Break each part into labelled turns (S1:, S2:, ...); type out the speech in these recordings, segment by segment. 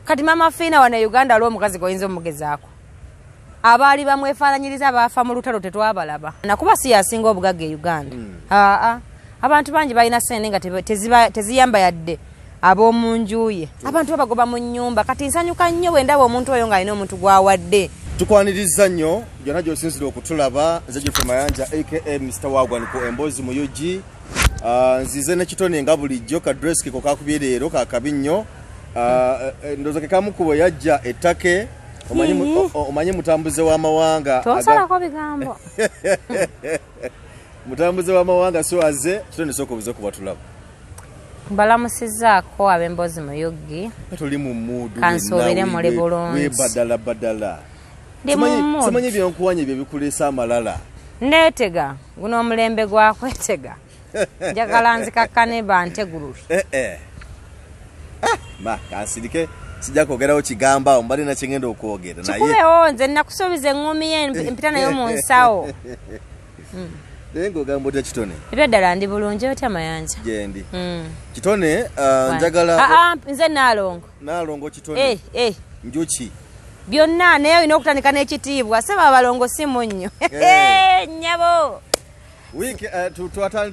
S1: Kati Mama Fiina wano e Uganda aliwo omukazi gwoyinza omugezaako? Abaali bamwefaananyiriza baafa mu lutalo, tetwabalaba. Nakuba si yasinga obugagga e Uganda. Aa, abantu bangi balina sente nga teziyamba yadde ab'omu nju ye. Abantu babagoba mu nnyumba. Kati nsanyuka nnyo bwe ndaba omuntu oyo ng'alina omuntu gw'awadde.
S2: Tukwaniriza nnyo gyonna gy'osinzira okutulaba. Nze Geoffrey Mayanja aka Mr Wagwan ku Emboozi mu UG. Nzize ne Kitone nga bulijjo. Ka dress keko kakubye leero kakabi nnyo. Ndowooza ke kamu ku bwe yajja ettake. Omanyi mutambuze w'amawanga.
S1: Tonsalako bigambo.
S2: Mutambuze w'amawanga, so aze. Kitone, sooka obuze kuba tulaba.
S1: Mbalamusizzaako ab'Emboozi mu UG.
S2: Toli mu mood.
S1: Kansuubire muli bulungi.
S2: Webadala badala.
S1: Ndi mu mood.
S2: Simanyi byenkuwanya ebyo bikuleesa amalala.
S1: Neetega, guno omulembe gwa kwetega. Njagala nzikakkane bantegulule.
S2: Eh, eh. Ah, ma kansirike, sijja kwogerawo kigambo awo, mbadde nakyengenda okwogera naye.
S1: Kikubewo, nze nakusuubiza eŋŋumi ye mpita nayo mu nsawo.
S2: Naye ng'ogamba otya, Kitone?
S1: Ebyaddala ndi bulungi. Otya, Mayanja?
S2: Gyendi. Kitone, njagala
S1: Ah, ah, nze Naalongo.
S2: Naalongo Kitone.
S1: Eh, eh.
S2: Njuki.
S1: Byonna, naye olina okutandika n'ekitiibwa. Seba, abalongo si munnyo.
S2: Eh.
S1: Nnyabo.
S2: Wiiki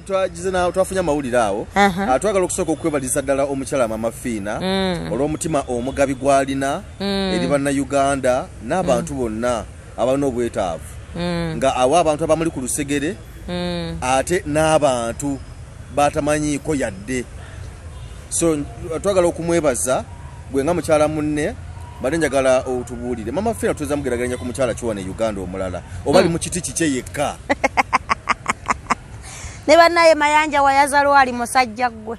S2: twagize twafunye amawulire awo. Twagala okusooka okwebaliza ddala omukyala Mama Fiina olw'omutima omugabi gw'alina eri Bannayuganda n'abantu bonna abalina obwetaavu, nga awa abantu abamuli ku lusegere ate n'abantu batamanyiiko yadde. So twagala okumwebaza. Gwe nga mukyala munne, mbadde njagala otubuulire, Mama Fiina tuyinza mugeraageranya ku mukyala kiwana e Uganda omulala, oba ali mu kiti kikye yekka?
S1: Ne bannaye, Mayanja, wayazalwa ali musajja ggwe.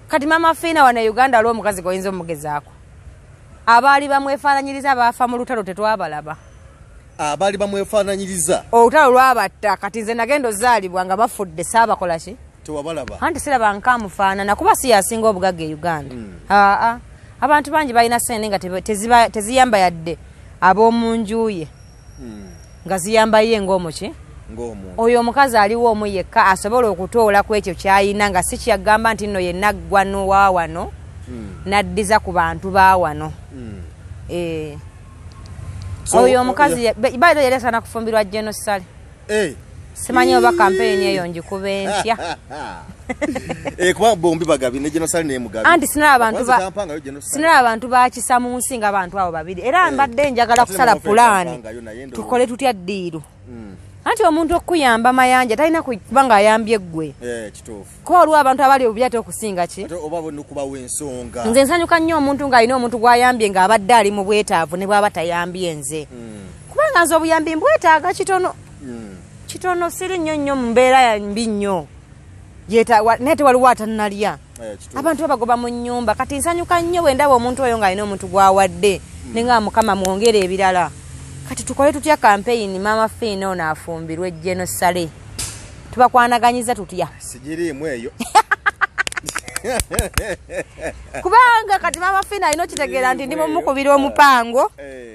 S1: Kati Mama Fiina wano e Uganda aliwo omukazi gwoyinza omugezaako? Abaali bamwefaananyiriza baafa mu lutalo, tetwabalaba.
S2: Abaali bamwefaananyiriza?
S1: Olutalo lwabatta. Kati nze nagenda ozaalibwa nga bafudde, saabakola ki?
S2: Tewabalaba.
S1: Anti siraba nkamufaanana, kuba si yasinga obugagga e Uganda. Aa, abantu bangi balina sente nga teziyamba yadde ab'omu nju ye, nga ziyamba ye ng'omuki.
S2: Ng'omuntu.
S1: Oyo omukazi aliwo omu yekka asobola okutoola ku ekyo kyayina nga si kyagamba nti nno yenna ggwa nowa wano n'addiza ku bantu ba wano. Eh. Oyo omukazi by the way, yali asaana kufumbirwa General Saleh. Simanyi oba kampeyini eyo ngikube ntya.
S2: Eh, kuba bombi bagabi, ne General Saleh naye mugabi.
S1: Anti sinaba abantu
S2: Kwanza tampangayo General Saleh.
S1: Sinaba abantu bakisa mu nsi nga bantu abo babiri, era mbadde njagala
S2: Ate
S1: kusala
S2: ne Mama
S1: pulaani.
S2: tampangayo naye ndowooza.
S1: Tukole tutya deal? Anti omuntu okuyamba, Mayanja, talina kuba ng'ayambye ggwe.
S2: Eh, kituufu.
S1: Kuba waliwo abantu abali obubi ate okusinga ki.
S2: Ate oba nokubawa ensonga.
S1: Nze nsanyuka nnyo omuntu ng'alina omuntu gw'ayambye ng'abadde ali mu bwetaavu, ne bw'aba tayambye nze, kubanga nze obuyambi mbwetaaga kitono kitono, siri nnyo nnyo mu mbeera ya mbi nnyo. Naye tewaliwo atannalya.
S2: Eh, kituufu.
S1: Abantu babagoba mu nnyumba. Kati nsanyuka nnyo bwe ndaba omuntu oyo ng'alina omuntu gw'awadde, ne nga Mukama mwongere ebirala. Kati tukole tutya kampeyini Maama Fiina ono afumbirwe General Saleh? Tubakwanaganyiza tutya?
S2: Sigiriimu eyo.
S1: Kubanga kati Maama Fiina alina okitegeera nti ndi mumukubira omupango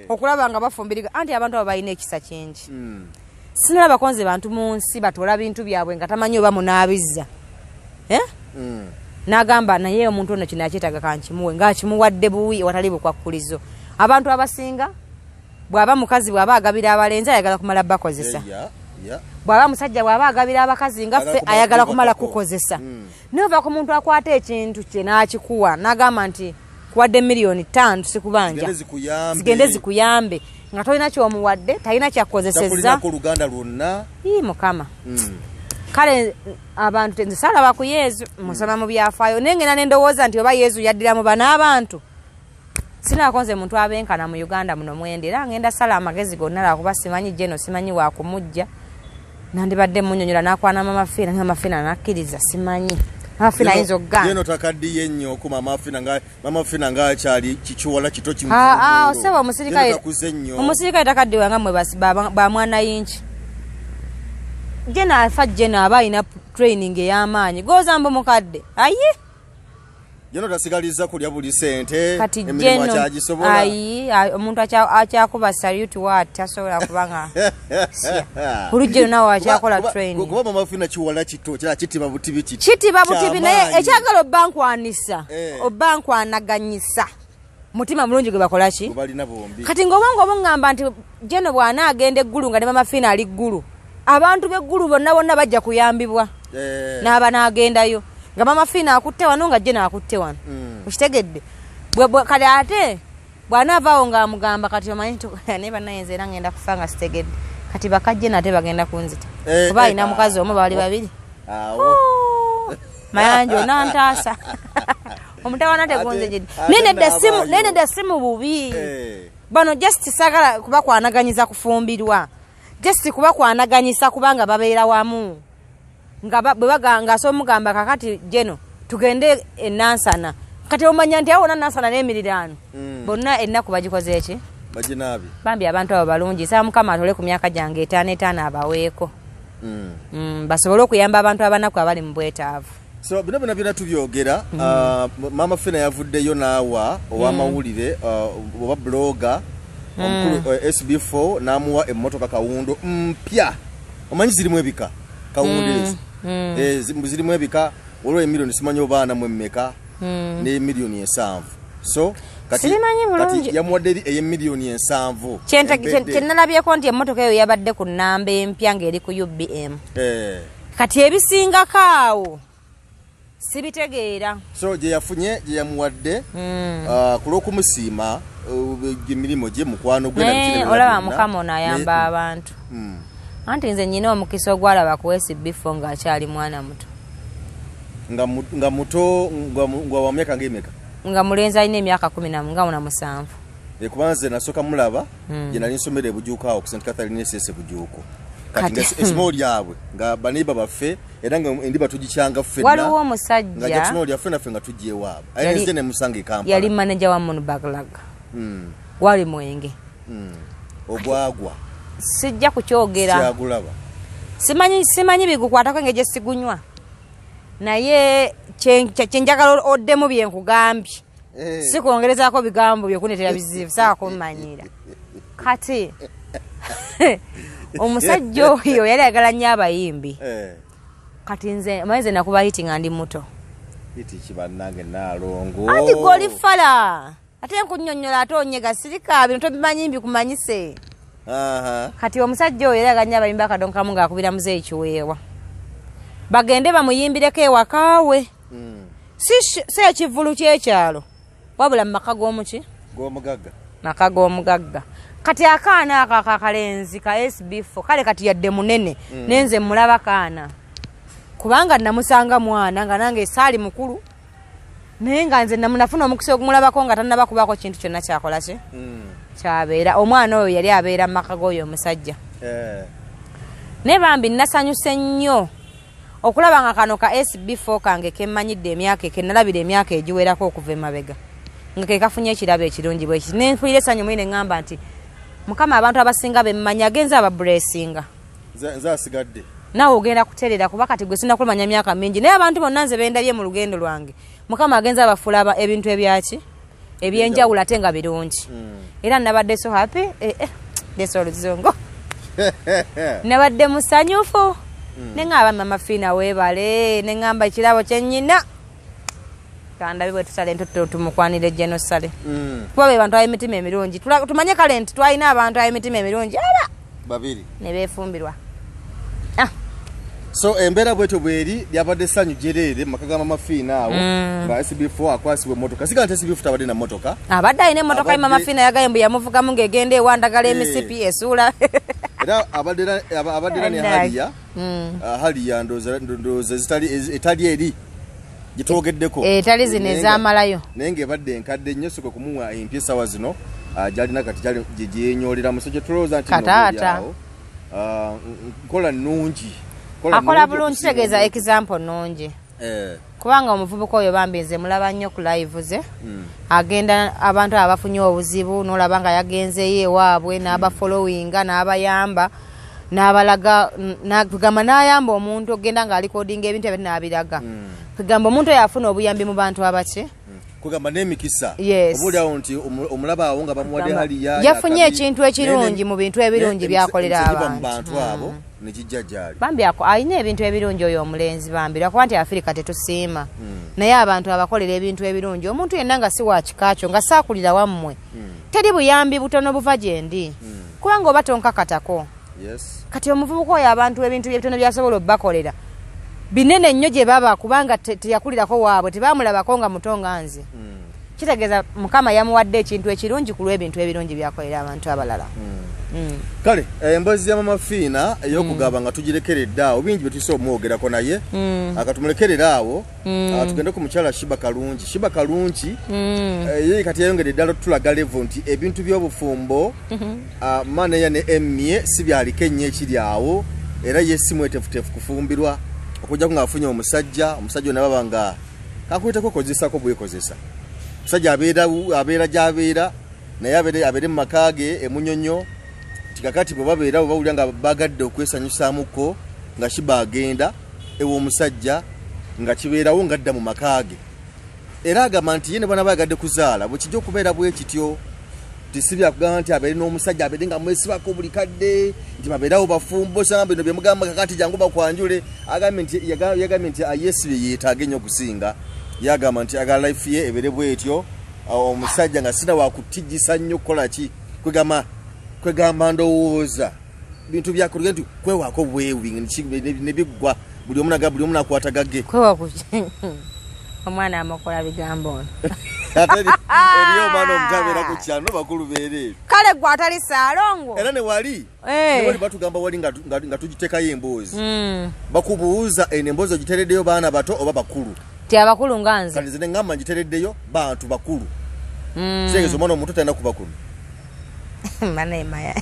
S1: okulaba nga bafumbiriga. Anti abantu abo balina ekisa kingi. Sinalabako nze bantu mu nsi batoola bintu byabwe nga tamanyi oba munaabizza, eh? N'agamba naye omuntu ono kino akyetaaga, kankimuwe, ng'akimuwadde buwi watali bukwakkulizo. Abantu abasinga, bw'aba mukazi, bw'aba agabira abalenzi, ayagala kumala bakozesa. Bw'aba musajja, bw'aba agabira abakazi nga ffe, ayagala kumala kukozesa. Naye ova ku muntu akwata ekintu kye n'akikuwa n'agamba nti kuwadde 5 miliyoni sikubanja,
S2: Zigende zikuyambe.
S1: Zigende zikuyambe, nga tolina kyomuwadde, talina kyakukozesezza.
S2: Takulinako oluganda lwonna.
S1: Ii, Mukama. Kale abantu nze saalaba ku Yezu, musoma mu byafaayo, naye ngenda nendowooza nti oba Yezu yaddira mu bano abantu. Sinako nze muntu abenkana mu Uganda muno mwendi, era ngenda sala amagezi gonna, lwakuba simanyi jeno, simanyi wakumujja. Nandibadde munyonyola nakwana Mama Fiina, Mama Fiina nakkiriza. Simanyi Mama Fiina ayinza okugaana.
S2: Yeno takaddiye nnyo ku Mama Fina, nga Mama Fina ngaakyali kikiwala kito.
S1: Ah, ah, osebo omusirikale.
S2: Takuze nnyo.
S1: Omusirikale takaddiwa nga mmwe bamwana yinki. Jena afa, jena aba alina training ey'amaanyi, goza mbu mukadde aye.
S2: Jeno tasigaliza kulya buli sente.
S1: Kati
S2: emirimu
S1: jeno
S2: akyagisobola.
S1: Ayi, omuntu akyakuba salute waati tasobola kubanga olujjeno nawe akyakola training.
S2: Kuba Mama Fina kiwala kito kira kitiba butibi kiti.
S1: Kitiba butibi, naye
S2: Kyamaanyi.
S1: ekyagala obba nkwanisa,
S2: Eh.
S1: obba nkwanaganyisa. Mutima mulungi gwe bakola ki?
S2: Gwe balina bombi.
S1: Kati ng'obwongo buŋŋamba nti Jeno bw'anaagenda eggulu nga ne Mama Fiina ali ggulu, abantu b'eggulu bonna bonna bajja kuyambibwa. N'aba n'agendayo nga Mama Fiina akutte wano nga Jeno akutte wano. Okitegedde? Kale ate bw'anaavaawo ng'amugamba kati omanyi nti naye bannange nze era ngenda kufa nga sitegedde. Kati bakajje nate bagenda kunzita. Kuba alina mukazi omu baali babiri.
S2: Awo.
S1: Mayanja onantaasa. Omutawaana tegunze gye. Naye nedda simu, naye nedda simu bubi. Bano just saagala kubakwanaganyisa kufumbirwa. Just kubakwanaganyisa kubanga babeera wamu. Nga bwe baganga asobola omugamba kakati Jeno tugende e Nansana. Kati omanya nti awo Nansana n'emiriraano. Bonna ennaku bagikoze ki?
S2: Baginaabye.
S1: Bambi abantu abo balungi. Nsaba Mukama atole ku myaka gyange etaano etaano abaweeko. Basobole okuyamba abantu abanaku abali mu bwetaavu.
S2: So bino byonna byonna tubyogera, Mama Fiina yavuddeyo n'awa ow'amawulire, oba blogger, omukulu, SB4 n'amuwa emmotoka kawundo mpya. Omanyi zirimu ebika kawundo ezo? Zirimu ebika, waliwo emiliyoni simanyi oba ana mu emmeka, ne miliyoni 7. So
S1: Sibimanyi bulungi.
S2: kati yamuwadde eri ey'emiliyoni 7. Embedde.
S1: Kye nalabyeko nti emmotoka eyo yabadde ku nnamba empya ng'eri ku UBM. Kati ebisingako awo sibitegeera.
S2: So gye yafunye, gye yamuwadde, ku lw'okumusiima, emirimu gye, mukwano gwe na
S1: Naye
S2: biki
S1: olaba
S2: byonna.
S1: Mukama ono ayamba abantu. Anti nze nnyina omukisa ogwalaba ku SB4 ng'akyali mwana muto.
S2: Nga muto, nga wa myaka ng'emeka?
S1: Nga mulenzi alina emyaka kumi na nga na musanvu.
S2: Kuba nze nasooka mulaba, gye nali nsomera e Bujuuko awo ku St. Catherine SS Bujuuko. Kati
S1: Kati
S2: nga essomero lyabwe, nga baneighbor baffe, era nga endiba tugikyanga ffenna.
S1: Waliwo omusajja
S2: Nga ajja kusomero lyaffe naffe nga tujja ewaabwe. Aye nze ne musanga e Kampala.
S1: Yali manager wa Munbaglag. Gwali mwenge.
S2: Ogwagwa.
S1: Sijja kukyogera.
S2: Kyagulaba.
S1: Simanyi bigukwatako engeri gye sigunywa. Naye kye njagala oddemu bye nkugambye. Sikwongerezaako bigambo byo kundeetera bizibu, saako kummanyira. Kati omusajja oyo yali ayagala nnyo abayimbi. Kati nze omanyi nze nakuba hiti nga ndi muto.
S2: Hiti ki bannange Nnaalongo?
S1: Anti gwe oli fala. Ate nkunnyonnyola ate onyega sirika bino tobimanyi mbikumanyise. Kati omusajja oyo yali ayagala nnyo abayimbi akadongo kamu ng'akubira muzeeyi Kiweewa. Bagende bamuyimbireko ewaka we. Si ekivvulu ky'ekyalo, wabula mu maka g'omuki?
S2: G'omugagga.
S1: Maka g'omugagga. Kati akaana ako akakalenzi ka SB4, kale kati yadde munene, nenze mulaba kaana. Kubanga namusanga mwana nga nange saali mukulu, naye nga nze nafuna omukisa ogumulabako nga tannaba kubaako kintu kyonna kyakola ki? Kyabeera. Omwana oyo yali abeera mu maka g'oyo omusajja. Naye bambi nasanyuse nnyo okulaba nga kano ka SB4 kange kemmanyidde emyaka, ke nalabira emyaka egiwerako okuva emabega, nga ke kafunye ekirabo ekirungi bwe kiti. Ne mpulira essanyu mwine ŋŋamba nti Mukama abantu abasinga bemmanyi agenze ababulesinga.
S2: Nze asigadde.
S1: Naawe ogenda kuterera kuba kati gwe sinnakumanya myaka mingi, naye abantu bonna nze bendabye mu lugendo lwange Mukama agenze abafuula ebintu ebyaki ebyenjawulo ate nga birungi. Era nabadde so happy, leesa oluzungu. Nabadde musanyufu. Ne ŋŋamba Mama Fiina weebale, ne ŋŋamba ekirabo kye nnyina. Kandabe bwe tusala entotto tumukwanire General Saleh. Kuba be bantu ab'emitima emirungi. Tumanye kale nti twalina abantu ab'emitima emirungi aba
S2: babiri
S1: ne beefumbirwa.
S2: So embeera bwetyo bweri, lyabadde essanyu gyereere mu maka ga Mama Fiina awo, nga SB4 akwasibwa emmotoka. Siga nti SB4 tabadde na mmotoka.
S1: Abadde alina emmotoka ye Mama Fiina yagambye mbu yamuvugamu ng'egenda ewandagala emisipi esuula.
S2: Era abadde era ne
S1: Endala.
S2: Haliya. Haliya ndowooza etali eri gye twogeddeko.
S1: Etali zino ezaamalayo.
S2: Naye ng'ebadde enkadde nnyo, sooka kumuwa empya essaawa zino, gy'alina kati gye gyenyooleramu. So gye tulowooza nti nno
S1: Kataata.
S2: oba oli awo. Nkola nnungi. Kola
S1: Akola
S2: nnungi
S1: bulungi,
S2: okusinga
S1: kitegeeza
S2: omuntu.
S1: example nnungi. Kubanga omuvubuka oyo bambi nze mulaba nnyo ku live ze. Agenda abantu abafunye obuzibu n'olaba nga yagenzeeyo ewaabwe n'abafollowinga n'abayamba n'abalaga, kugamba n'ayamba omuntu ogenda ng'alikodinga ebintu ebyo n'abiraga. Kugamba omuntu oyo afuna obuyambi mu bantu abaki?
S2: Kugamba n'emikisa.
S1: Yes.
S2: Oba oliawo nti omulaba awo nga bamuwadde
S1: Kugamba
S2: hali ya
S1: yafunye
S2: yakabi.
S1: ekintu ekirungi mu bintu ebirungi
S2: Naye
S1: by'akolera
S2: emikisa giva mu
S1: abantu.
S2: bantu abo. Nekijja gyali.
S1: Bambi ako alina ebintu ebirungi oyo omulenzi bambi, lwakuba nti Afirika tetusiima. Naye abantu abakolera ebintu ebirungi, omuntu yenna nga si wa kika kyo, nga saakulira wammwe, teri buyambi butono buva gye ndi, kubanga oba tonkakatako. Kati omuvubuka oyo abantu ebintu ebitono byasobola obbakolera binene nnyo gye baba, kubanga teyakulirako waabwe, tebamulabako nga muto nga nze. Kitegeeza Mukama yamuwadde ekintu ekirungi ku lw'ebintu ebirungi byakolera abantu abalala.
S2: Kale emboozi ya Mama Fiina ey'okugaba nga tugirekeredde awo, bingi bye tusobola omwogerako, naye akatumulekerera awo. Tugende ku mukyala Sheebah Kalungi. Sheebah Kalungi ye kati yayongedde ddala otulaga level nti ebintu by'obufumbo, maneya ne emmye si byaliko ennyo ekiri awo, era ye si mwetefutefu kufumbirwa okujjako ng'afunye omusajja. Omusajja ono baba nga kakweteko kozesako bwekozesa, omusajja abeera gy'abeera, naye abeere mu maka ge emunyonyo. Tikakati bwe babeera bwe bawulira nga bagadde okwesanyusaamuko, nga Sheebah agenda ew'omusajja, nga kibeerawo ng'adda mu maka ge. Era agamba nti ye ne bwana bayagadde kuzaala bwe kijja okubeera bwe kityo, nti si byakugamba nti abeere n'omusajja abeere nga mwesibako buli kadde, nti babeerawo bafumbo sanga bino bye mugamba kakati jangu bakwanjule. Agambye nti yagambye nti ye si bye yeetaaga ennyo okusinga. Yagamba nti agala life ye ebeere bwetyo, omusajja nga sina wakutijjisa nnyo kukola ki, kwegamba ndowooza bintu byakulya nti kwewaako bwewi ne biggwa, buli omu buli omu nakwata gagge.
S1: Kwewa ku omwana amukola bigambo ono.
S2: Ate eriyo omwana omuto abeera ku kyalo, bakulu beereere.
S1: Kale gwe atali saalongo.
S2: Era ne wali ne wali batugamba wali nga tugiteekayo emboozi, bakubuuza eno emboozi ogitereddeyo baana bato oba bakulu?
S1: Ti abakulu nga nze.
S2: Kati nze neŋŋamba ngitereddeyo bantu bakulu. Kitegeeza omwana omuto talina kuba kuno.
S1: Manemaya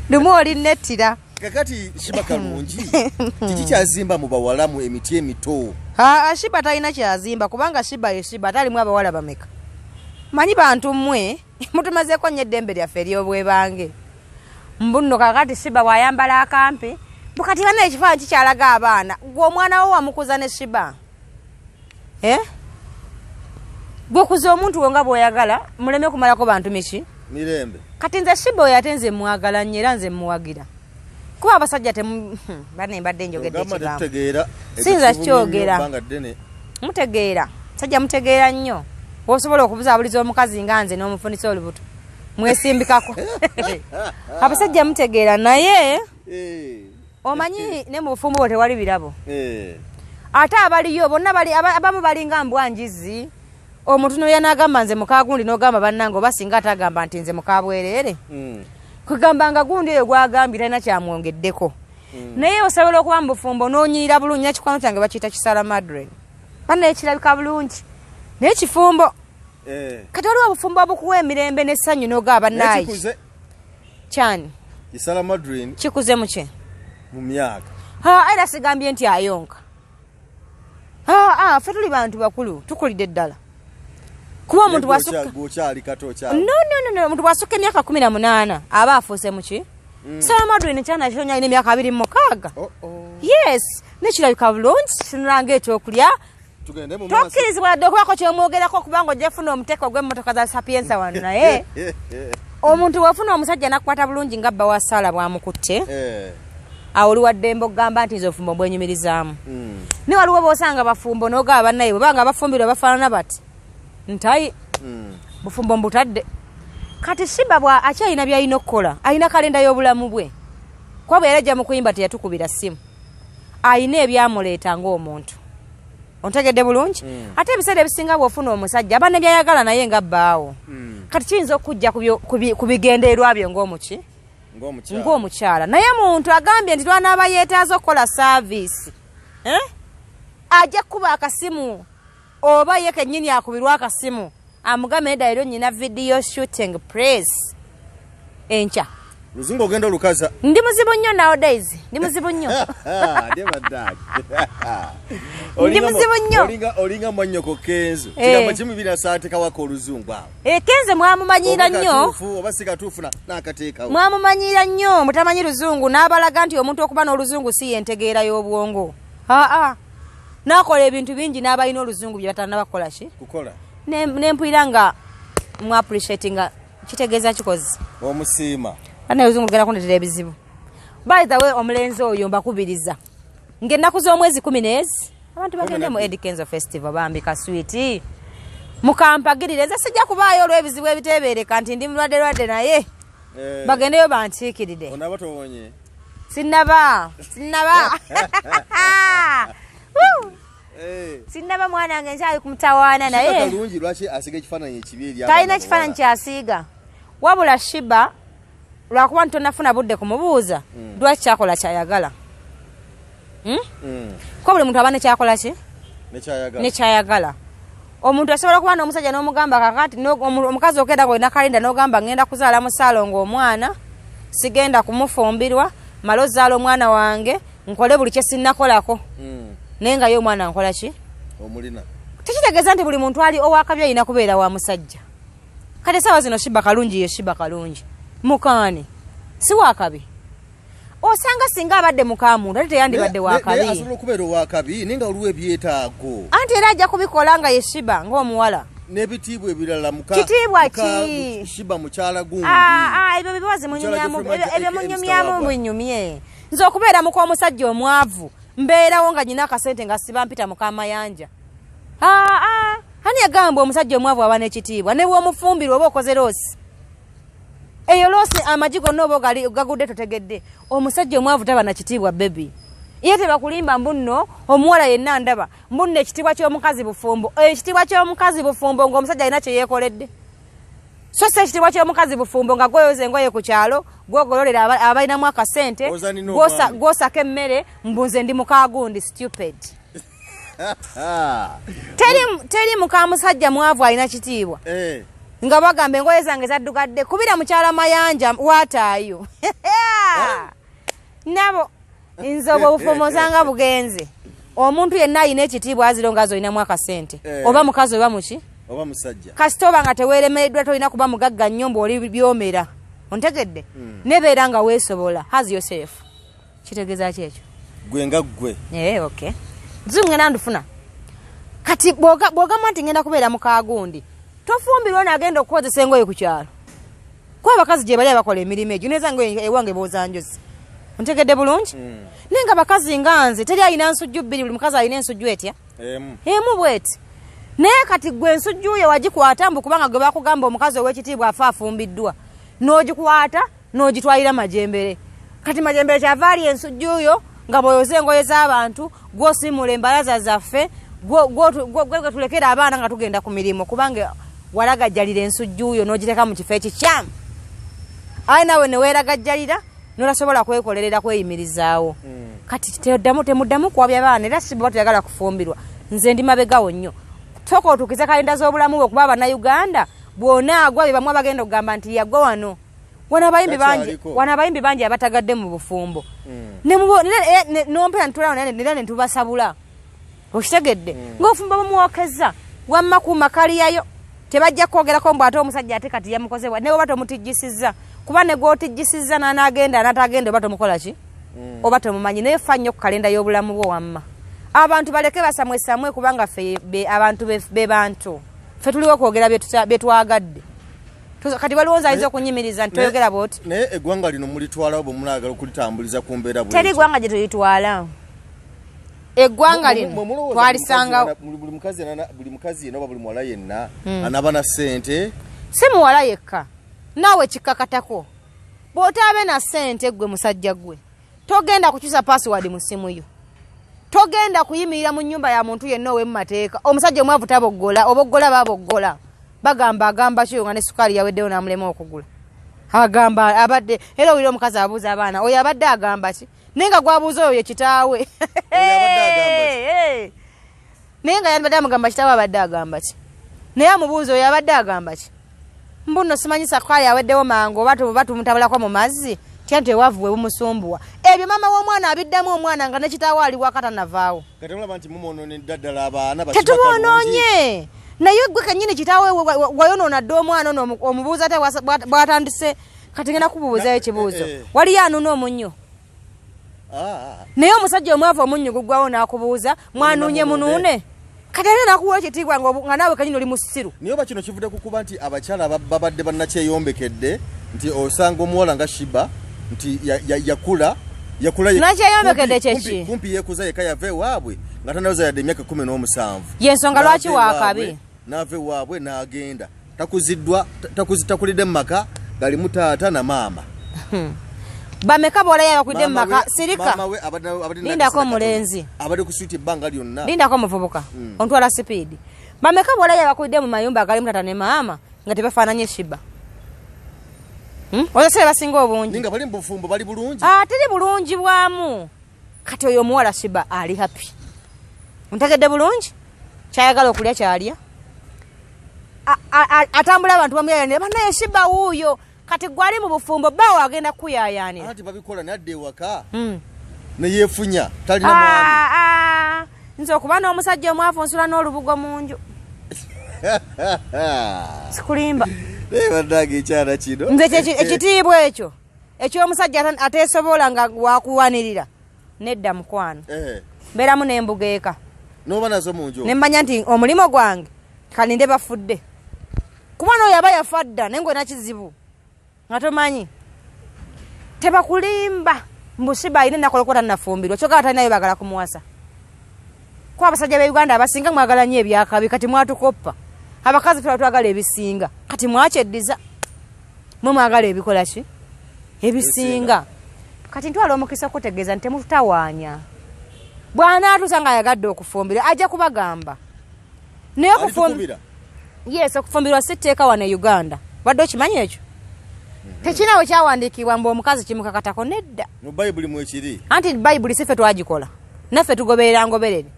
S1: lumu oli nettira.
S2: Kakati Sheebah Kalungi kiki kyazimba mu bawalamu emiti emito?
S1: Aa, Sheebah talina kyazimba, kubanga Sheebah ye Sheebah, atalimu abawala bameka. Manyi bantu mmwe mutumazeeko nnyo eddembe lyaffe ery'obwebange. Mbu nno kakati Sheebah bw'ayambala akampi bukati bana ekifaananyi kikyalaga abaana. Gwe omwana wo wamukuza ne Sheebah? Eh? Gwe kuza omuntu wo nga bw'oyagala, muleme kumalako bantu miki
S2: mirembe.
S1: Kati nze Sheebah oyo ate nze mwagala nnyo, era nze muwagira, kuba abasajja temu bane mbadde njogedde
S2: ogamba
S1: ekigambo.
S2: Tetutegeera.
S1: Siyinza kukyogera.
S2: Ebbanga ddene.
S1: Mutegeera, sajja mutegeera nnyo. Osobola okubuzaabuliza omukazi nga nze n'omufunisa olubuto, mwesimbikako. Abasajja mutegeera, naye omanyi ne mu bufumbo bwo tewali birabo. Ate abaliyo bonna bali abamu balinga mbwa njizi. Omuntu noya n'agamba nze mukagundi, n'ogamba bannange oba singa atagamba nti nze mukabwereere. Kugamba nga gundi eyo gwagambye talina kyamwongeddeko. Naye osobola okuba mu bufumbo n'onyirira bulungi. Nekikwano kyange bakiyita Kisala Madren, bannaye kirabika bulungi naye kifumbo. Kati waliwo obufumbo obukuwa emirembe n'essanyu n'ogaba
S2: Naye
S1: bannaye.
S2: Kikuze.
S1: Kyani?
S2: Kisala Madrin.
S1: Kikuze muki?
S2: Mu myaka.
S1: Ha, era sigambye nti ayonka. Aa, ffe tuli bantu bakulu, tukulidde ddala, kuba omuntu bwasukka
S2: Gwokyali kato okyali.
S1: No, no, no, no. Omuntu bwasukka emyaka 18 aba afuuse muki. Sala Madrin kyana kyonya, alina emyaka 26.
S2: Oh, oh.
S1: Yes, nekirabika bulungi, kitunulanga ekyokulya.
S2: Tugende mu maaso.
S1: Tokkirizibwa dde okubaako kyomwogerako, kubanga ojja funa omuteeko gw'emmotoka za Sapienza wano. Naye omuntu bw'ofuna omusajja nakukwata bulungi nga bba wa Saala bw'amukutte, awo oli waddembe okugamba nti nze obufumbo mbwenyumirizaamu. Ne waliwo b'osanga bafumbo n'ogaba bannaye bwe banga abafumbirwa bafaanana bati ntayi bufumbo mbutadde. Kati Sheebah bwa akyalina byalina okukola, alina kalenda y'obulamu bwe, kuba bwe yali ajja mu kuyimba teyatukubira ssimu. Alina ebyamuleeta ng'omuntu, ontegedde bulungi? Ate ebiseera ebisinga bw'ofuna omusajja aba ne byayagala naye nga bbaawo. Kati kiyinza okujja ku bigendererwa byo ng'omuki
S2: Ng'omukyala.
S1: Ng'omukyala. Naye muntu agambye nti lwanaaba yeetaaza okukola service, eh? Ajja kukuba akasimu oba ye kennyini akubirwa akasimu amugambe nedda, leero nyina video shooting press enkya.
S2: Luzungu ogenda olukaza.
S1: Ndi muzibu nnyo nowadays, ndi muzibu nnyo.
S2: Ndi baddaaki.
S1: Ndi muzibu nnyo.
S2: Olinga mwannyoko Kenzo.
S1: Eh.
S2: Kigambo kimu binasaateka oluzungu awo.
S1: Eh, Kenzo mwamumanyiira
S2: Oba
S1: nnyo.
S2: katuufu oba si katuufu n'akateekawo.
S1: Mwamumanyiira nnyo mutamanyi luzungu, n'abalaga nti omuntu okuba n'oluzungu si yentegeera y'obwongo. Aa, n'akola ebintu bingi n'abalina oluzungu bye batanaba kukola ki
S2: kukola.
S1: Nempulira nga mu appreciate nga kitegeeza kikozi.
S2: Omusiima.
S1: Bana, oluzungu lugenda kundetera ebizibu. By the way, omulenzi oyo mbakubiriza ng'ennaku z'omwezi 10 ezi abantu bagende mu Eddy Kenzo Festival. Bambi kaswiti, mukampagirire. Nze sijja kubaayo olw'ebizibu ebiteebereka nti ndi mulwadde lwadde, naye bagendeyo bankiikirire.
S2: Onaaba towonye?
S1: Sinnaba, sinnaba. Woo! Sinnaba, mwana wange, nkyali ku mutawaana.
S2: Naye
S1: naye
S2: Kalungi lwaki asiga ekifaananyi ekibi eri
S1: talina
S2: abaana
S1: kifaananyi
S2: abawala?
S1: Kyasiiga, wabula Sheebah lwakuba nti tonafuna budde kumubuuza lwaki kyakola kyayagala. Kuba buli muntu aba nekyakola ki
S2: Nekyayagala.
S1: Nekyayagala. Omuntu asobola okuba n'omusajja n'omugamba kakati omukazi okenda golina kalenda n'ogamba ngenda kuzaala musaalo ng'omwana sigenda kumufumbirwa, male ozaala omwana wange, nkole buli kye sinnakolako, naye nga ye omwana nkola ki?
S2: Omulina.
S1: Tekitegeeza nti buli muntu ali owakabi alina kubeera wa musajja. Kati esaawa zino Sheebah Kalungi ye Sheebah Kalungi mukaani si wakabi. Osanga singa abadde mukamuntu ate teyandibadde
S2: Naye
S1: wakabi.
S2: Asobola okubeera owakabi naye nga waliwo ebyetaago.
S1: Anti era ajja kubikola nga ye Sheebah ng'omuwala.
S2: N'ebitiibwa ebirala
S1: Kitiibwa ki?
S2: Sheebah mukyala gundi.
S1: Ah, ah, ebyo bibazi
S2: Mukyala
S1: munyumyamu.
S2: Geoffrey Majja,
S1: Ebyo
S2: aka
S1: munyumyamu.
S2: Mr. Wagwan.
S1: Bunyumye nze okubeera muka omusajja omwavu, mbeerawo nga nyina akasente nga siba mpita mukamayanja. Ah, ah, ani yagamba omusajja omwavu aba n'ekitiibwa? Ne bw'omufumbirwa oba okoze loss, eyo loss amagi gonna oba gagudde totegedde. Omusajja omwavu taba na kitiibwa, baby. Ye tebakulimba mbu nno omuwala yenna ndaba mbu nno ekitiibwa ky'omukazi bufumbo. Ekitiibwa ky'omukazi bufumbo ng'omusajja alina kye yeekoledde, so si ekitiibwa ky'omukazi bufumbo nga gweyoza engoye ku kyalo, gwogololera abalinamu akasente,
S2: Oza nina omwami.
S1: gwosako emmere, mbu nze ndi mukagundi. Stupid. Teri muka musajja mwavu alina kitiibwa. Nga bagamba engoye zange zaddugadde, kubira mukyala Mayanja waataayo nabo. Nze obwo obufumbo nsanga bugenze. Omuntu yenna alina ekitiibwa aziro nga zolinamu akasente, oba mukazi oba muki,
S2: oba musajja.
S1: Kasita oba nga teweeremereddwa, tolina kuba mugagga nnyo mbu oli byomera, ontegedde? Nebeera nga weesobola, has yourself. Kitegeeza ki ekyo?
S2: Gwe nga ggwe.
S1: Eh, okay, nzi ngenda ndufuna. Kati bw'ogamba nti ngenda kubeera mukagundi, tofumbirwa naagenda okukozesa engoye ku kyalo, kuba abakazi gye bali abakola emirimu egyo. Neza ngoye ewange boozanjozi, ontegedde bulungi? Naye nga bakazi nga nze teri alina nsujju bbiri. Buli mukazi alina ensujju etya?
S2: Emu.
S1: Emu bweti. Naye kati gwe ensujju yo wagikwata mbu kubanga gwe bakugamba omukazi ow'ekitiibwa afa afumbiddwa, n'ogikwata n'ogitwalira majembere. Kati majembere kyava ali ensujju yo nga bw'oyoza engoye z'abantu, gw'osiimula embalaza zaffe, gwe tulekera abaana nga tugenda ku mirimu, kubanga walagajjalira ensujju yo n'ogiteeka mu kifo ekikyamu. Aye naawe neweeragajjalira notasobola kwekolerera, kweyimirizaawo. Kati temuddamu kuwabya baana. Era si bwe tuyagala kufumbirwa, nze ndi mabegawo nnyo. Sooka otuukize kalenda z'obulamu bwe, kuba Abannayuganda bw'onaagwa be bamu abagenda okugamba nti yagwa wano. Wano abayimbi bangi,
S2: Takyaliko.
S1: wano abayimbi bangi abatagadde mu bufumbo. Nompera ntulawo nera ne tubasabula, okitegedde? Ng'ofumbo bumwokeza wamma kuuma kaliyayo, tebajja kwogerako mbu ate omusajja ate kati yamukozebwa. Ne bwoba tomutijjisizza, kuba ne gw'otijjisizza n'anaagenda n'atagenda, oba tomukola ki, oba tomumanyi. Naye fa nnyo ku kalenda y'obulamu bwo. Wamma abantu baleke basamwesamwe, kubanga ffe abantu be bantu ffe tuliwo okwogera bye twagadde. Kati waliwo nze ayinza okunyimiriza nti toyogera bwoti.
S2: Naye eggwanga lino mulitwalawo bwe munaagala okulitambuliza ku mbeera bw'etyo?
S1: Teri ggwanga gye tulitwala. Eggwanga lino
S2: Mwe mulowooza
S1: twalisangawo.
S2: Buli mukazi yenna oba buli muwala yenna anaaba na ssente?
S1: Si muwala yekka, naawe kikkakatako. Bw'otaabe na ssente, gwe musajja gwe togenda kukyusa password mu ssimu yo, togenda kuyimirira mu nnyumba ya muntu yenna ow'emu mateeka. Omusajja omwavu taboggola, oboggola baboggola. Bagamba agamba kiyo nga ne sukaali yaweddeyo n'amulema okugula, agamba abadde era owulira omukazi abuuza abaana, oyo abadde agamba ki? Naye nga gwabuuza oyo ye kitaawe.
S2: Oyo abadde agamba ki?
S1: Naye nga yandibadde amugamba kitaawe abadde agamba ki, naye amubuuza oyo abadde agamba ki, mbu nno simanyi sukaali aweddewo mangu, oba tumutabulako mu mazzi tya nti ewaavu bwe bumusumbuwa. Ebyo maama w'omwana abiddamu omwana nga ne kitaawe ali waka tanavaawo.
S2: Kati mulaba nti mumwonoonedda ddala abaana.
S1: Tetuboonoonye, naye gwe kennyini kitaawe wayonoona dde omwana ono. Omubuuza ate bw'atandise. Kati ngenda kubuuzayo ekibuuzo. Waliyo anuna omunnyo, naye omusajja omwavu omunnyo guggwawo n'akubuuza mwanuunye munuune. Kati ate nakuwa ekitiibwa nga naawe kenyini oli musiru.
S2: Naye oba kino kivudde ku kuba nti abakyala babadde bannakyeyombekedde, nti osanga omuwala nga Sheebah nti yakula
S1: Nakyeyombekedde kyeki?
S2: Kumpi yekuza yeka yava ewaabwe nga tanaweza yadde emyaka 17.
S1: Yensonga lwaki wakabi?
S2: N'ava ewaabwe n'agenda. Takuziddwa, takulidde mu maka galimu taata na maama.
S1: Bameka bw'olaba bakulidde mu maka, sirika. Lindako omulenzi.
S2: Abadde ku switi ebbanga lyonna.
S1: Lindako omuvubuka. Ontwala sipiidi. Bameka bw'olaba bakulidde mu mayumba agalimu taata ne maama nga tebafaananye Shiba. Oyo si basinga obungi.
S2: Ninga bali mu bufumbo bali bulungi.
S1: Teri bulungi bwamu. Kati oyo omuwala Shiba ali happy. Ntegedde bulungi? Kyayagala okulya kyalya. Atambula abantu bamuyayanira bannaye Shiba wuuyo. Kati gwali mu bufumbo bbaawo agenda kukuyaayaanira.
S2: Anti babikola n'adda ewaka. Ne yeefunya talina mwami.
S1: Nze okuba n'omusajja omwavu nsula n'olubugo mu nju. Sikulimba.
S2: Naye bannange ekyana kino.
S1: Nze ekitiibwa ekyo eky'omusajja ateesobola nga wakuwanirira nedda mukwano. Mbeeramu n'embuga eka.
S2: N'oba nazo mu nju.
S1: Ne mmanya nti omulimu gwange kalinde bafudde. Kuba n'oyo aba yafa dda naye ng'olina kizibu. Nga tomanyi. Tebakulimba mbu Shiba alina ennaku olw'okuba tannafumbirwa kyokka atalinayo baagala kumuwasa. Kuba abasajja b'e Uganda abasinga mwagala nnyo ebyakabi kati mwatukoppa. Abakazi tuba twagala ebisinga kati mwakyeddiza. Mwe mwagala ebikola ki? Ebisinga. Kati ntwala omukisa okutegeeza nti temututawaanya. Bw'anaatuusa ng'ayagadde okufumbirwa ajja kubagamba. Naye okufumbirwa. Yes, okufumbirwa si tteeka wano e Uganda. Wadde okimanyi ekyo? Tekinawe kyawandiikibwa mbu omukazi kimukakatako nedda.
S2: Mu Bayibuli mwekiri.
S1: Anti Bayibuli si ffe twagikola. Naffe tugoberera ngoberere.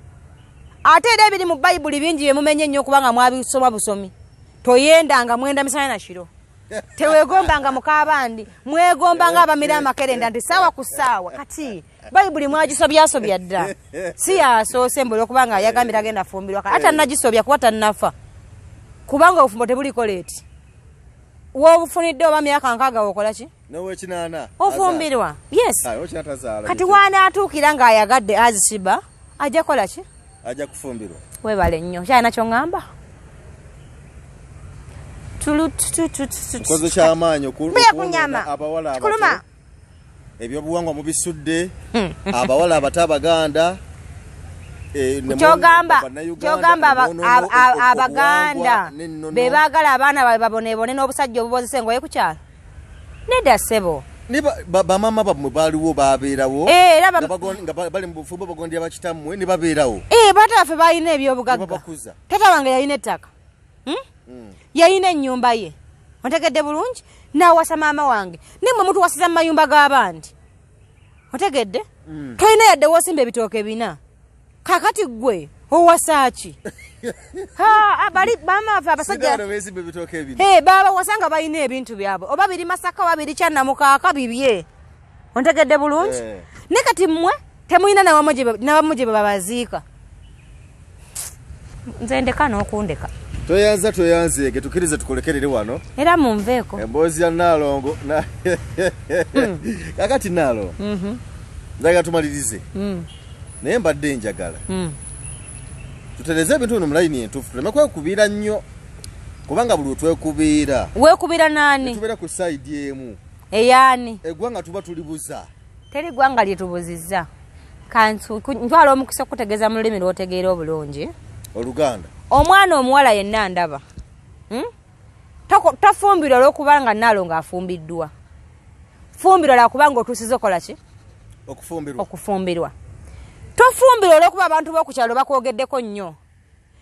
S1: Ate era ebiri mu Bayibuli bingi bye mumenye nnyo kubanga mwabisoma busomi. Toyendanga mwenda misana na kiro. Teweegombanga mukaabandi, mwegombanga abamira amakerenda nti ssaawa ku ssaawa. Kati Bayibuli mwagisobyasobya dda. Si yasoose mbu olw'okubanga yagambye tagenda fumbirwa. Ate tannagisobya kuba tannafa. Kubanga obufumbo tebuliko leeti. W'obufunidde oba myaka 6 okola ki?
S2: N'owekinaana.
S1: Ofumbirwa. Yes. Kati w'anaatuukira ng'ayagadde azisiba ajja kukola ki?
S2: Ajja kufumbirwa.
S1: Weebale nnyo. Kyalina ky'oŋŋamba?
S2: Nkoze ky'amaanyi okuwonya abawala abato. Ebyobuwangwa mubisudde, abawala abato Abaganda.
S1: Kyogamba Abaganda be baagala abaana baabwe baboneebone n'obusajja obubozesa engoye ku kyalo. Nedda ssebo.
S2: Bamaama bammwe baaliwo babeerawo. Nga bali mu bufumbo bagondera bakitammwe ne babeerawo.
S1: Bataata baffe baalina ebyobugagga. Taata wange yalina ettaka. Yalina ennyumba ye. Ontegedde bulungi? N'awasa maama wange. Naye mmwe mutuwasiza mu mayumba g'abandi. Otegedde? Tolina yadde w'osimba ebitooke 4. Kakati ggwe owasa ki? Bali maama baffe abasajja babawasa nga balina ebintu byabwe. Oba biri Masaka oba biri Kyannamukaaka bibye. Ontegedde bulungi? Naye kati mmwe temulina nawamu gye babaziika. Nze ndeka n'okundeka.
S2: Toyanza toyanzeege tukkirize tukulekerere wano.
S1: Era munveeko.
S2: Emboozi ya Nnaalongo. Kakati Nnaalongo. Njagala tumalirize. Naye mbadde njagala. Tutereze ebintu bino mu layini entuufu tuleme kwekubiira nnyo. Kubanga buli lwe twekubiira.
S1: Weekubira naani?
S2: Tubeera ku sayidi emu.
S1: Eyaani?
S2: Eggwanga tuba tulibuza.
S1: Teri ggwanga lye tubuzizza. Ntwala omukisa okutegeeza mu lulimi lw'otegeera obulungi.
S2: Oluganda.
S1: Omwana omuwala yenna ndaba. Tofumbirwa olw'okubanga Nnaalongo afumbiddwa. Fumbirwa lwakubanga otuusizza okola ki?
S2: Okufumbirwa.
S1: Okufumbirwa. Tofumbirwa olw'okuba abantu b'oku kyalo bakwogeddeko nnyo.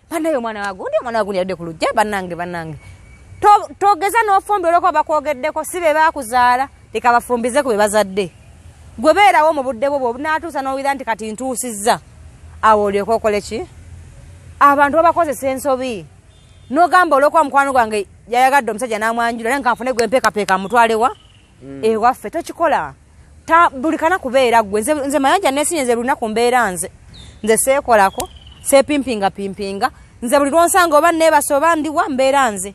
S1: Bannaye omwana wa gundi, omwana wa gundi yadde ku luggya, bannange bannange. Togeza n'ofumbirwa olw'okuba bakwogeddeko, si be baakuzaala, leka bafumbize ku be bazadde. Gwe beerawo mu budde bwo bw'onaatuusa n'owulira nti kati ntuusizza, awo olyoke okole ki? Abantu babakozesa ensobi. N'ogamba olw'okuba mukwano gwange yayagadde omusajja n'amwanjula, naye nkanfune gwe mpeekapeeka mutwale wa? Ewaffe tokikola. Buli kana kubeera ggwe. Nze Mayanja neesimye nze buli lunaku mbeera nze. Nze seekolako, seepimpingapimpinga. Nze buli lw'onsanga oba neebase oba ndiwa mbeera nze.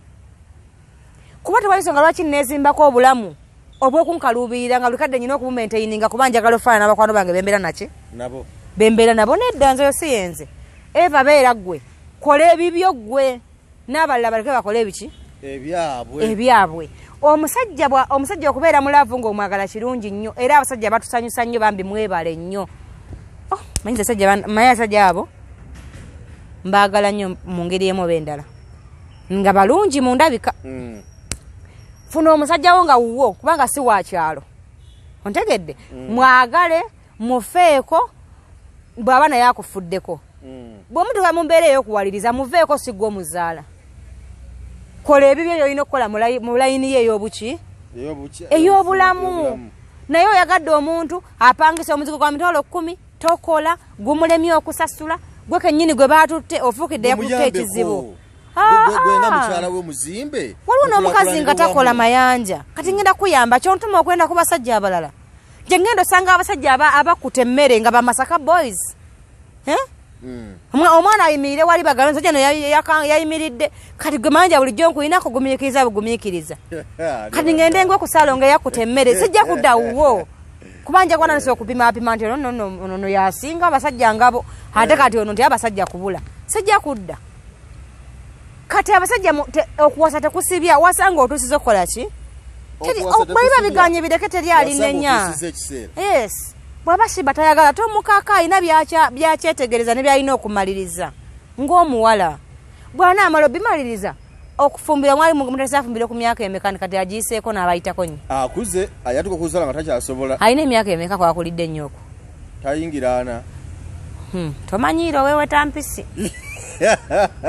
S1: Kuba tewali nsonga lwaki neezimbako obulamu obw'okunkaluubirira nga buli kadde nnina okubumaintaininga kuba njagala ofaanana n'abakwano bange bembeera naki?
S2: Nabo.
S1: Bembeera nabo nedda nze oyo si yenze. Eva beera ggwe. Kola ebibyo ggwe. N'abalala baleke bakole ebiki? Ebyabwe. Omusajja okubeera mu love ng'omwagala kirungi nnyo, era abasajja batusanyusa nnyo, bambi mwebale nnyo. Oh, manyi abasajja abo mbaagala nnyo mu ngeri emu oba endala, nga balungi mu ndabika. Funa omusajja wo nga wuwo, kubanga si wa kyalo, ontegedde? Mwagale, mufeeko, bw'aba naye akufuddeko. Bw'omutuuka mu mbeera ey'okuwaliriza, muveeko, si gwe omuzaala. Kola ebibyo by'olina okukola mu layini ye ey'obuki, ey'obulamu. Naye oyagadde omuntu apangisa omuzigo gwa 100,000, tokola, gumulemye okusasula, gwe kennyini gwe baatutte ofuukidde yakutte ekizibu.
S2: Gwenga mukyala we muzimbe.
S1: Waliwo n'omukazi nga takola mayanja. Kati ngenda kuyamba kyontuma okwenda ku basajja abalala. Gye ngenda osanga abasajja abakuta emmere nga Bamasaka boys. Eh? Omwana ayimirire wali bagala omusajja no yayimiridde. Kati gwe mayanja bulijjo nkulina kugumiikiriza bugumiikiriza. Kati ngende ngwe ku saalongo eyakuta emmere, sijja kudda wuwo. Kuba nja kuba nandise okupimaapima nti ono nno ono yasinga abasajja ngabo, ate kati ono nti abasajja kubula, sijja kudda. Kati abasajja okuwasa tekusibya, wasanga otuusiza okukola ki? Bwe biganye bireke, teri alinenya. Yes. Bw'aba Shiba tayagala tomukaka, alina byakyetegereza ne byalina okumaliriza ng'omuwala. Bw'anaamala obimaliriza, okufumbira mwali mutesa afumbira ku myaka emeka? Kati agiyiseeko n'abayitako nnyo.
S2: Akuze, ayatuka okuzaala nga takyasobola.
S1: Alina emyaka emeka kwakulidde ennyo okwo?
S2: Tayingira ana.
S1: Tomanyiira oweweta mpisi.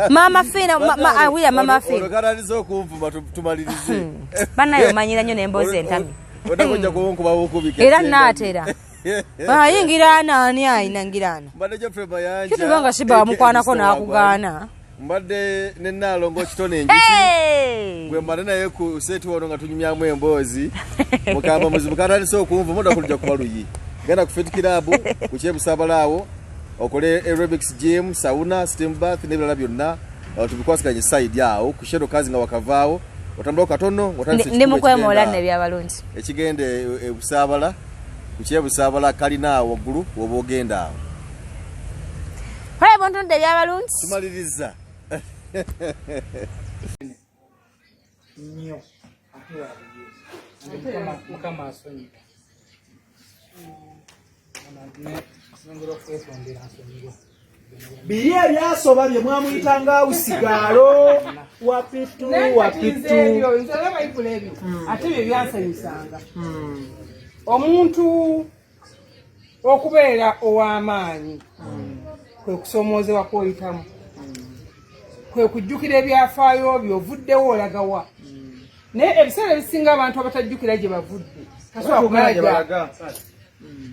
S1: Mama Fiina, awulira Mama Fiina.
S2: Olwo okunvuma, tumalirize.
S1: Bannaye omanyira nnyo n'emboozi entami.
S2: Odakojja kunkuba bukubi.
S1: Era naatera ayingira ana, ani ayingira ana?
S2: Mbadde Geoffrey Mayanja.
S1: Kituba nga Shiba wamukwanako n'akugaana.
S2: Mbadde ne Nnaalongo Kitone Enjuki gwe mbadde naye ku set wano nga tunyumyamu emboozi. Mukamba muzibu katandise okunvuma, odda kulujja kuba luyi. Genda ku Fit Club ku Kyebusabala awo okole aerobics, gym, sauna, steam bath n'ebirala byonna. Tubikwasiganye side awo ku Shero Kazi nga wakavaawo otambulako katono.
S1: Ndi mukwemoola nno ebyabalungi.
S2: Ekigenda ebusaabala ku Kyebusaabala kalina awo waggulu woba ogenda awo.
S1: Kale buntunde ebyabalungi.
S2: Tumaliriza.
S3: Nnyo ate wabuye Mukama asonyiwa, nyongera okwetondera, nsonyiwa.
S4: Biri ebyasoba bye mwamuyitanga awusigaalo wapitu wapitu.
S5: Nze olaba ibula ebyo ate bye byansanyusanga. Omuntu okubeera ow'amaanyi kwe kusomoozebwa kwoyitamu, kwe kujjukira ebyafaayo byo, ovuddewo olagawa. Naye ebiseera ebisinga abantu abatajjukira gye bavudde tasobola kumala gya.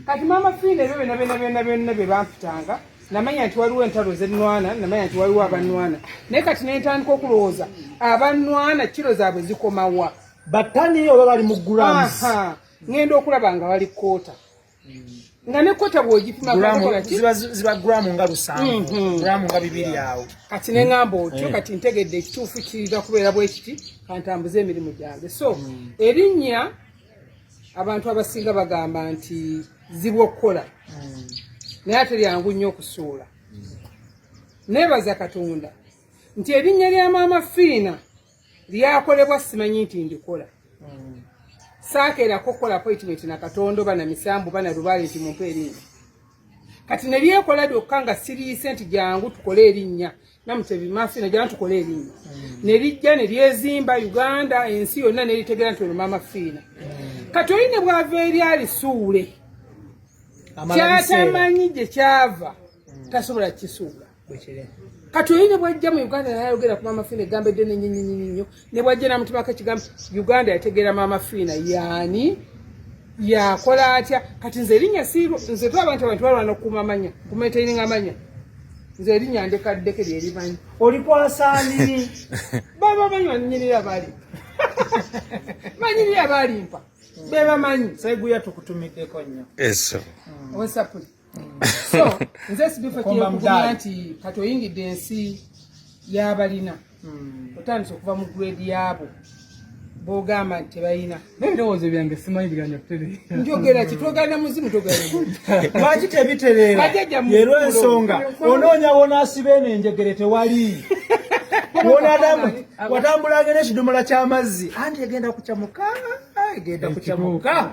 S5: Kati Maama Fiina, ebyo byonna byonna byonna byonna bye bampitanga, namanya nti waliwo entalo zenwana, namanya nti waliwo abanwana. Naye kati nentandika okulowooza, abanwana kiro zaabwe zikomawa?
S4: Batani oba bali mu grams?
S5: Aha. Ngenda okulaba nga bali quarter, nga ne quarter bw'ogipima kakola ki?
S4: Ziba guramu nga 7, guramu nga 2 awo.
S5: Kati neŋŋamba otyo, kati ntegedde ekituufu kirina kubeera bwe kiti, kantambuze emirimu gyange. So erinnya abantu abasinga bagamba nti zibwa okukola, naye ate lyangu nnyo okusuula. Neebaza Katonda nti erinnya lya Maama Fiina lyakolebwa simanyi nti ndikola. Saakeerako kukola appointment na Katonda oba na misambu oba na lubaale nti mumpe erinnya. Kati ne lyekola lyokka nga siriise nti jangu tukole erinnya Namutebi Mafiina, jangu tukole erinnya. Ne lijja ne lyezimba Uganda, ensi yonna neritegeera nti ono Maama Fiina. Kati oli ne bwava eri alisuule, kyatamanyi gye kyava tasobola kukisuula. Kati oli ne bwajja mu Uganda nayogera ku Maama Fiina egambo eddene nnyo nnyo, ne bwajja namutumako ekigambo, Uganda yategeera Maama Fiina yaani, yakola atya. Kati nze erinnya siirwo. Nze tulaba nti abantu balwana okukuuma amanya, kumaintaininga amanya. Nze erinnya ndekaddeke lyerimanyi.
S4: Olikwasaani?
S5: Baba bamanyi, banyinira bali manyirira balimpa bebamanyi.
S4: Seguya tukutumiddeko nnyo.
S6: Eso.
S5: Owesapuli. So nze sibifo
S4: Okomba
S5: kyekugumya
S4: mudaali.
S5: nti kati oyingidde ensi y'abalina, otandise okuva mu grade yaabo. Bogamba nti tebalina.
S3: N'ebirowoozo byange simanyi biganya kutereera.
S5: Njogera ki? Twogera muzimu, twogera muzimu.
S6: Lwaki tebitereera?
S5: Bajjajja mu-
S6: Yerwensonga onoonya wonaasiba eno enjegere tewali. Watambulanga n'ekidomola ky'amazzi, anti egenda kukyamuka, egenda kukyamuka.